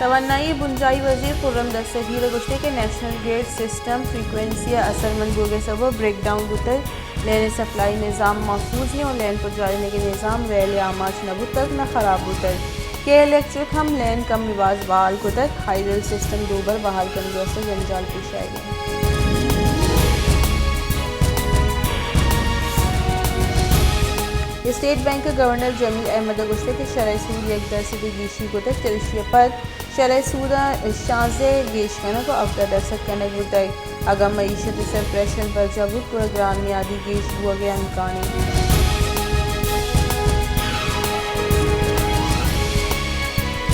توانائی ءِ بنجاھی وزیر خرم دستگیر ءَ گوشتگ کہ نیشنل گرڈ سسٹم فریکوئنسی ءِ اثرمند بوگ ءِ سبب ءَ بریک ڈاؤن بوتگ، لین ءِ سپلائی نظام محفوظ ایں ءُ لین پجارینگ ءِ نظام ویل ءِ آماچ نہ بوتگ نہ خراب بوتگ، کے الیکٹرک ہم لین کمے باز بحال کتگ، ہائیڈل سسٹم دوبر بحال کنگ ءِ واستہ جنجال پیش آیگ ءَ انت۔ اسٹیٹ بینک ءِ گورنر جمیل احمد ءَ گوشتگ کہ شرح سود یک درسدے گیشی کتگ، چریشی ءَ پد شرح سود ءَ شانزدہ گیش کنگ ءُ ہپدہ درسد کنگ بوتگ۔ اگاں معیشت ءِ سر پریشر برجاہ بوت، گڑا گران نیادی گیش بوگ ءِ امکان انت۔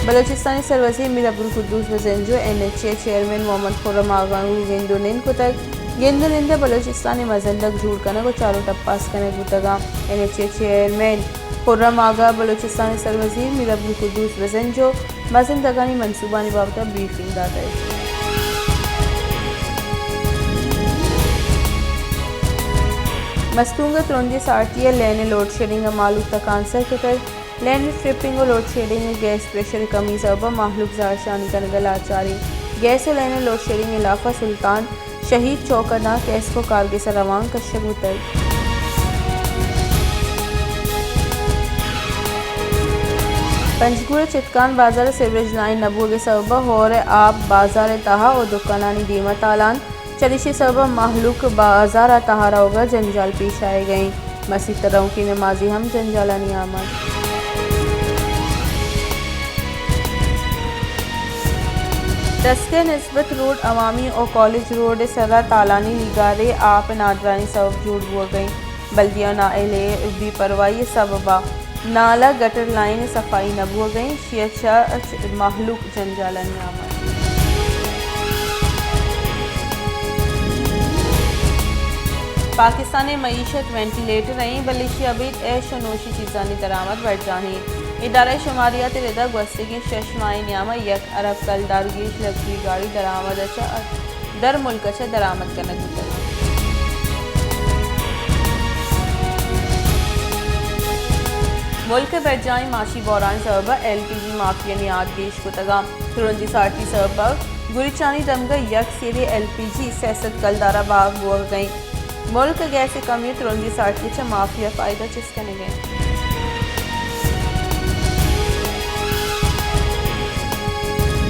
بلوچستان ءِ سروزیر میر عبدالقدوس بزنجو ءَ این ایچ اے چیئرمین محمد خرم آغا ءَ گوں گند ءُ نند کتگ۔ گند ءُ نند ءَ بلوچستان ءِ مزندگ جوڑ کنگ ءُ چار ءُ ٹپاس کنگ بوتگ انت۔ این ایچ اے چیئرمین خرم آغا ءَ بلوچستان ءِ سروزیر میر عبدالقدوس بزنجو ءَ مزندگانی منصوبانی بابت ءَ بریفنگ داتگ۔ مستونگ ءِ ترندیں سارتی ءَ لین ءِ لوڈ شیڈنگ ءَ مھلوک تکانسر کتگ۔ لین ءِ ٹرپنگ ءُ لوڈ شیڈنگ ءَ گیس پریشر ءِ کمی ءِ سبب ءَ مھلوک زھرشانی کنگ ءَ لاچار انت۔ گیس ءُ لین ءِ لوڈ شیڈنگ ءِ لاف ءَ سلطان شھید چوک ءَ داں کیسکو کارگس ءَ روانک کشگ بوتگ۔ پنجگور ءِ چتکان بازار ءَ سیوریج لائن نہ بوگ ءِ سبب ءَ ھور ءِ آپ بازار ءِ تھا ءُ دکانانی دیم ءَ تالان، چریشی ءِ سبب ءَ مھلوک بازار ءِ تھا روگ ءَ جنجال پیش آیگ ءَ انت۔ مسیت ءَ روکیں نمازی ھم جنجالانی آماچ۔ دستگاہ نسبت روڈ عوامی ءُ کالج روڈ ءِ سر ءَ تالانی لیگار ءِ آپ ءِ نادراھی ءِ سبب ءَ جوڑ بوگ ءَ انت۔ بلدیہ ءِ نااھلی ءِ بے پرواھی ءِ سبب ءَ نالہ گٹر لائن ءِ صفائی نہ بوگ ءَ انت، ایشی ءَ چہ مھلوک جنجالانی آماچ۔ پاکستان ءِ معیشت وینٹیلیٹر ءَ ایں، بلے ایشی ءَ ابید عیش ءُ نوشی چیزانی درآمد برجاہ ایں۔ ادارہ ءِ شماریات ءِ رد ءَ گوستگیں شش ماہ ءِ نیام ءَ یک ارب کلدار گیش لگژری گاڑی درآمد ءَ چہ در ملک ءَ چہ درآمد کنگ بوتگ انت۔ ملک ءِ برجاھیں معاشی بحران ءِ سبب ءَ ایل پی جی مافیا ءِ نیاد گیش کتگ انت۔ ترندیں سارتی ءِ سبب ءَ گریچانی دمگ ءَ یک سیرے ایل پی جی سئے سد کلدار ءَ بھا بوگ ءَ انت۔ ملک ءَ گیس ءِ کمی ءُ ترندیں سارتی ءَ چہ مافیا ءَ فائدہ چست کنگ ءَ انت۔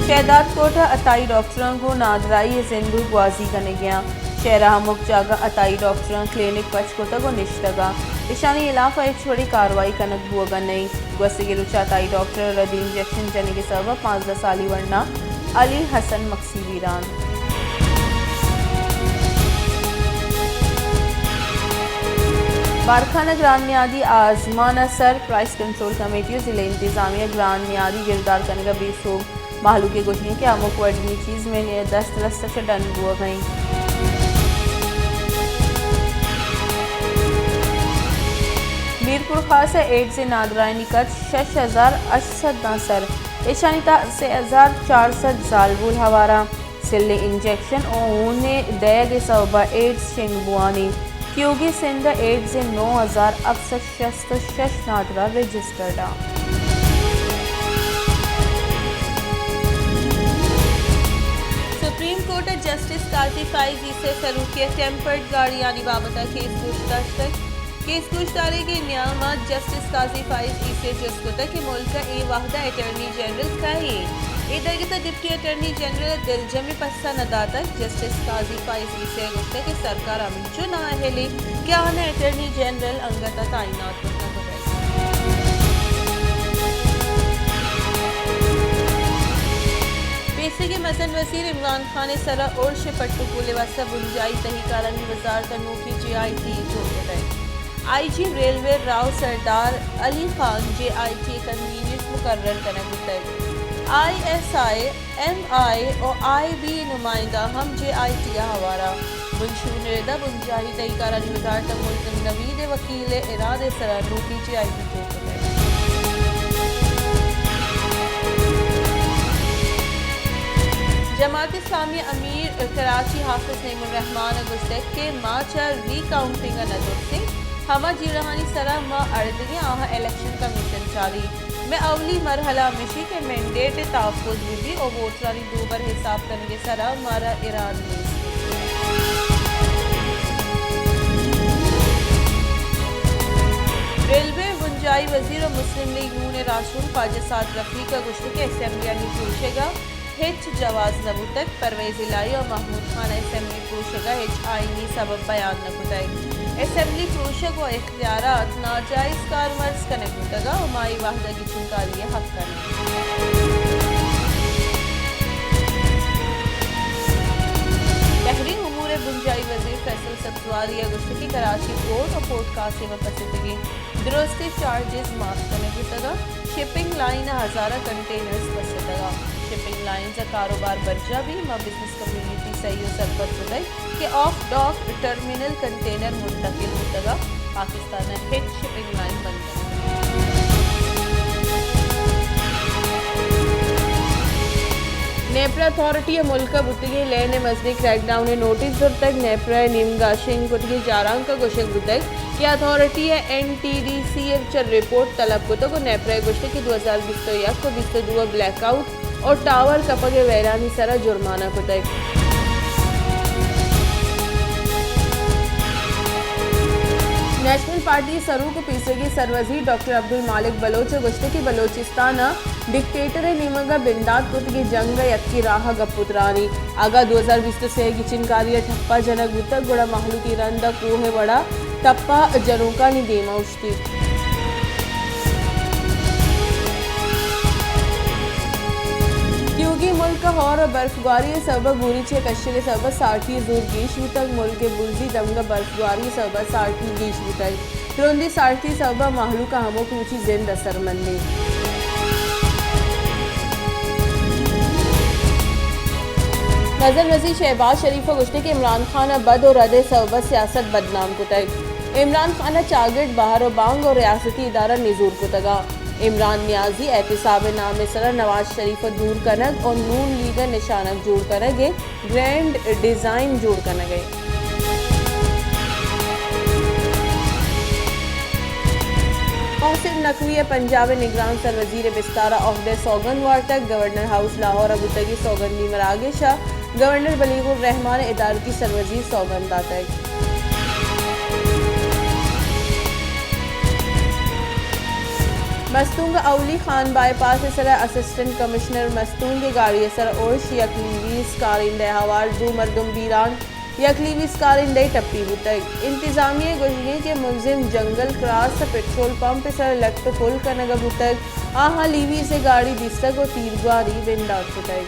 شھداد کوٹ ءَ عطائی ڈاکٹراں گوں نادراھی ءِ زند ءُ گوازی کنگ ءَ انت۔ شھر ءِ ھمک جاگہ عطائی ڈاکٹراں کلینک پچ کتگ ءُ نشتگ انت۔ ایشانی ھلاف ءَ ھچ وڑیں کاروائی کنگ بوگ ءَ نہ انت۔ گوستگیں روچ ءَ عطائی ڈاکٹر ءَ ردی انجکشن جنگ ءِ سبب ءَ پانزدہ سالی ورنا علی حسن مکسی بیران۔ بارکھان ءِ گران نیادی آزمان ءِ سر پرائس کنٹرول کمیٹی ءُ ضلعی انتظامیہ ءِ گران نیادی گردار کنگ ءَ بے سوب۔ مھلوک ءِ گوشگ انت کہ ھمک وڑیں چیز مئے دست رس ءَ چہ ڈن بوگ ءَ انت۔ میرپورخاص ءَ ایڈز ءِ نادراھانی کچ شش ھزار ھشت سد داں سر، ایشانی تھا سے ھزار چار سد زالبول ھوار انت۔ سلیں انجکشن ءُ ھون ءِ دئیگ ءِ سوب ءَ ایڈز شنگ بوان انت۔ تیوگیں سندھ ءَ ایڈز ءِ نو ھزار ھپت سد شست ءُ شش نادراہ رجسٹرڈ انت۔ سپریم کورٹ ءَ جسٹس قاضی فائز عیسی ءِ سروکی ءَ ٹیمپرڈ گاڑیانی بابت ءَ کیس گوش داشتگ۔ کیس گوشدارگ ءِ نیام ءَ جسٹس قاضی فائز عیسی ءَ جست کتگ کہ ملک ءَ اے وھد ءَ اٹرنی جنرل کئے انت؟ اے درگت ءَ ڈپٹی اٹرنی جنرل ءَ دلجمیں پسہ نہ داتگ۔ جسٹس قاضی فائز عیسی ءَ گوشتگ کہ سرکار ھمینچو نااھل انت کہ آھاں اٹرنی جنرل انگت ءَ تعینات کت نہ کتگ۔ پیسریگیں مزن وزیر عمران خان ءِ سر ءَ ارش ءِ پٹ ءُ پول ءِ واستہ بنجاھی تہی کارانی وزارت ءَ نوکیں جے آئی ٹی اے جوڑ کتگ۔ آئی جی ریلوے راؤ سردار علی خان جے آئی ٹی اے کنوینر مقرر کنگ بوتگ۔ آئی ایس آئی، ایم آئی ءُ آئی بی نمائندہ ھم جے آئی ٹی ءَ ھوار انت۔ منشور ءِ رد ءَ بنجاھی تہی کارانی وزارت ءَ ملزم نوید ءِ وکیل ءِ ارادہ ءِ سر ءَ نوکیں جے آئی ٹی اے جوڑ کتگ۔ جماعت اسلامی ءِ امیر کراچی حافظ نعیم الرحمان ءَ گوشتگ کہ ما چہ ری کاؤنٹنگ ءَ نہ ترس ایں، ھما جیڑہانی سر ءَ ما اڑدگ ایں، آھاں الیکشن کمیشن چاریت۔ مئے اولی مرحلہ ہمیشی کہ مینڈیٹ ء تحفظ بہ بی و ووٹرانی دوبر حساب کنگ ء سرا مارا ارادہ نیست۔ ریلوے ء بنجاہی وزیر و مسلم لیگ نون ء راہشون خواجہ سعد رفیق ء گوشتگ کہ اسمبلیانی پروشگ ء ہچ جواز نہ بوتگ، پرویز الہی و محمود خان ء اسمبلی پروشگ ء ہچ آئینی سبب بیان نہ کتگ۔ اسمبلی پروشگ و اختیارات ناجائز کارمرز کنگ بوتگ ء ہمائی وہد ء گچینکاری ء حق ء نہ انت۔ بحرین امور ء بنجاہی وزیر فیصل سبزواری ء گوشتگ کہ کراچی پورٹ و پورٹ قاسم ء پستگیں درستی چارجز معاف کنگ بوتگ ء شپنگ لائن ء ہزارہ کنٹینرز پستگ ء شپنگ لائنز ء کاروبار برجاہ بی، ما بزنس کمیونٹی سہی و سرپد کتگ کہ آف ڈاک ٹرمینل کنٹینر منتقل بوتگ ء پاکستان ء ہچ شپنگ لائن بند نہ انت۔ نیپرا اتھارٹی ء ملک ء بوتگیں لین ء مزنیں کریک ڈاؤن ء نوٹس زرتگ۔ نیپرا ء نیمگا شنگ کتگیں چارانک ء گوشگ بوتگ کہ اتھارٹی ء این ٹی ڈی سی ء چہ رپورٹ طلب کتگ و نیپرا ء گوشتگ کہ دو ہزار بیست و یک و بیست و دو ء بلیک آؤٹ اور ٹاور کپگ ء ویرانی سرا جرمانہ کتگ۔ نیشنل پارٹی ء سروک و پیسریگیں سروزیر ڈاکٹر عبدالمالک بلوچ ء گوشتگ کہ بلوچستان ء ڈکٹیٹر ء نیمگ ء بندات کتگیں جنگ ء یکیں راہ ء گپ و ترانی۔ اگاں دو ہزار بیست و سے ء گچینکاری ء ٹھپا جنگ بوتگ گڑا مہلوک اے رند ء کوہ ء وڑا ٹپا جنوکانی دیما اوشتیت۔ تیوگیں ملک ء ہور ء برفگواری ء سبب ء گوریچ ء کشگ ء سبب ء سارٹی ء زور گیش بوتگ۔ ملک ء بلزی دمگ ء برفگواری ء سبب ء سارٹی گیش بوتگ۔ ترندیں سارٹی ء سبب ء مہلوک ء ہمک روچی زند اثرمند انت۔ نظر وزیر شہباز شریف ء گوشتگ کہ عمران خان ء بد و رد ء سبب ء سیاست بدنام کتگ۔ عمران خان ء چاگرد بہر و بانگ و ریاستی ادارہ نزور کتگ ء عمران نیازی احتساب ء نام ء سرا نواز شریف ء دور کنگ و نون لیگ ء نشانگ جوڑ کنگ ء گرینڈ ڈیزائن جوڑ کنگ ء۔ محسن نقوی ء پنجاب ء نگران سروزیر ء بستار ء عہدہ ء سوگند وارتگ۔ گورنر ہاؤس لاہور ء بوتگیں سوگندی مراگش ء گورنر بلیغ الرحمان ء ادارکی سروزیر سوگند داتگ۔ مستونگ ء اولی خان بائی پاس ء سرا اسسٹنٹ کمشنر مستونگ ء گاڑی ء سرا ارش، یک لیویز کارندہ ء ہوار، دو مردم بیران، یک لیویز کارندہ ء ٹپی بوتگ۔ انتظامیہ ء گوشگ انت کہ ملزم جنگل کراس ء پٹرول پمپ ء سرا لٹ ء پل کنگ ء بوتگ، آہاں لیویز ء گاڑی دیستگ ء تیرگواری بندات کتگ۔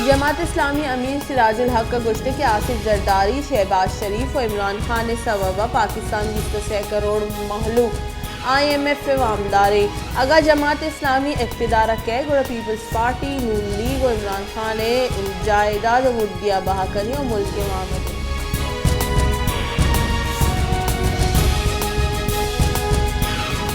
جماعت اسلامی امیر سراج الحق ء گوشتگ کہ آصف زرداری، شہباز شریف و عمران خان ء سبب ء پاکستان بیست و سے کروڑ مہلوک آئی ایم ایف ء وامداریں۔ اگاں جماعت اسلامی اقتدار ء کئے گڑا پیپلز پارٹی، نون لیگ و عمران خان ء جائیداد و مڈیا بہا کنی و ملک ء وام ء دے۔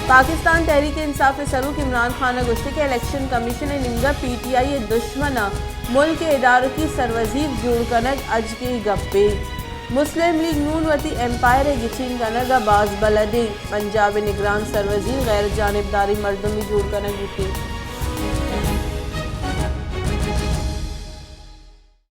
پاکستان تحریک انصاف ء سروک عمران خان ء گوشتگ کہ الیکشن کمیشن ء نیمگا پی ٹی آئی ء دشمن ء ملک ء ادارکی سروزیر جوڑ کنگ اجکیں گپے۔ مسلم لیگ نون وتی امپائر ء گچین کنگ ء باز بلد انت۔ پنجاب ء نگران سروزیر غیر جانبداریں مردمے جوڑ کنگ بوتیں۔